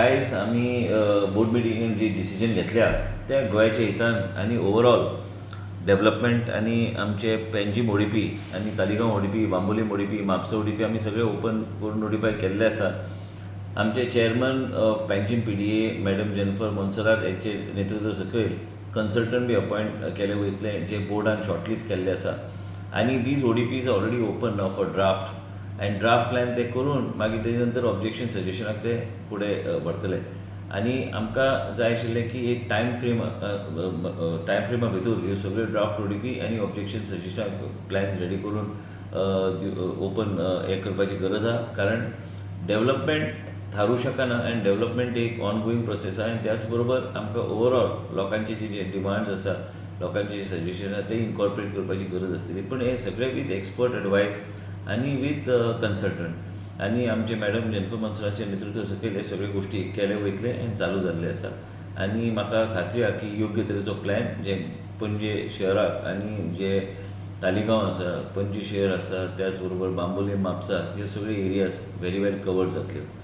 आयज आमी बोर्ड मिटींगेन जी डिसिजन घेतल्या त्या गोंयाच्या हितान आनी ओवरऑल डेव्हलपमेंट आनी आमचे पेंजीम ओडीपी आनी Taleigao ODP, Bambolim ODP, Mapusa ODP आमी सगळे ओपन करून नोटिफाय केल्ले आसा. आमचे chairman of Panjim PDA madam Jennifer Monserrate हेचे नेतृत्व सकयल कन्सल्टंट बी अपॉयंट केले वयतले, जे बोर्डान शॉर्टलिस्ट केल्ले आसा. आनी these ODPs already open now for draft and draft plan ते करून मागीर तेजे नंतर ऑब्जेक्शन सजेशनाक ते फुडें व्हरतले. आनी आमकां जाय आशिल्लें की एक टायम फ्रेमा भितर ह्यो सगळ्यो ड्राफ्ट ओडीपी आनी ऑब्जेक्शन सजेशन प्लॅन रेडी करून ओपन हें करपाची गरज आहा, कारण डेव्हलपमेंट थारूं शकना आनी डेव्हलपमेंट एक ऑनगोईंग प्रोसेस आहा. आनी त्याच बरोबर आमकां ओवरऑल लोकांची जी जी डिमांड्स आसा, लोकांची जी सजेशन आसा, ते इनकॉर्पोरेट करपाची गरज आसतली. पूण हे सगळे विथ एक्सपर्ट एडवायस आनी विथ कन्सल्टंट आनी आमचे मॅडम जेनिफर मोन्सेरातच्या नेतृत्व सकयल हे सगळे गोश्टी केले वयतले आनी चालू जाल्ले आसा. आनी म्हाका खात्री आहा की योग्य तरेचो प्लॅन जे पणजे शहराक आनी जे तालिगांव आसा, पणजी शहर आसा, त्याच बरोबर बांबोली, म्हापसा, ह्यो सगळ्यो एरियाज व्हेरी वेल कवर जातल्यो.